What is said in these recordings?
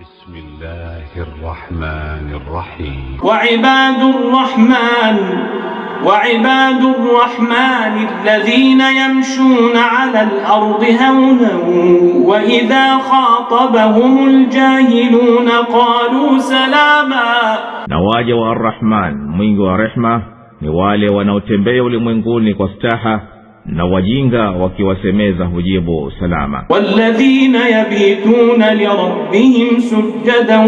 بسم الله الرحمن الرحيم. وعباد الرحمن الذين يمشون على الأرض هونا وإذا خاطبهم الجاهلون قالوا سلاما. Na waja wa Arrahman, mwingi wa rehma, ni wale wanaotembea ulimwenguni kwa staha, na wajinga wakiwasemeza hujibu salama. والذين يبيتون لربهم سجدا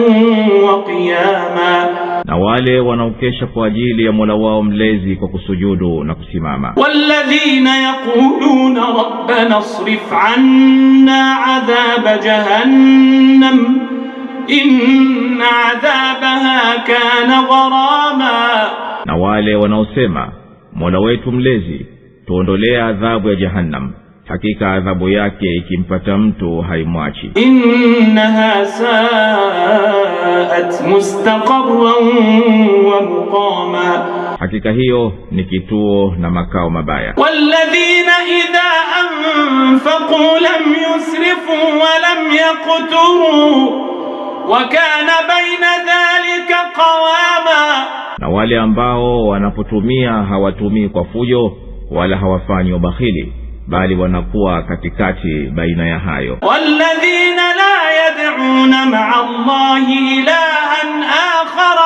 وقياما. Na wale wanaokesha kwa ajili ya Mola wao Mlezi kwa kusujudu na kusimama. والذين يقولون ربنا اصرف عنا عذاب جهنم إن عذابها كان غراما. Na wale wanaosema, "Mola wetu Mlezi, tuondolee adhabu ya Jahannam, hakika adhabu yake ikimpata mtu haimwachi." إنها ساءت مستقرا ومقاما. Hakika hiyo ni kituo na makao mabaya. والذين إذا أنفقوا لم يسرفوا ولم يقتروا وكان بين ذلك قواما. Na wale ambao wanapotumia hawatumii kwa fujo wala hawafanyi ubakhili, bali wanakuwa katikati baina ya hayo. والذين لا يدعون مع الله إلها آخر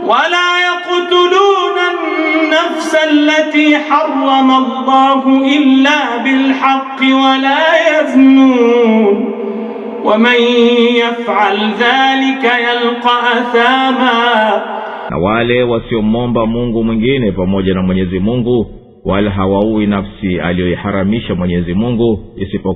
ولا يقتلون النفس التي حرم الله إلا بالحق ولا يزنون ومن يفعل ذلك يلق أثاما. Na wale wasiomwomba mungu mwingine pamoja na Mwenyezi Mungu, wala hawaui nafsi aliyoiharamisha Mwenyezi Mungu isipokuwa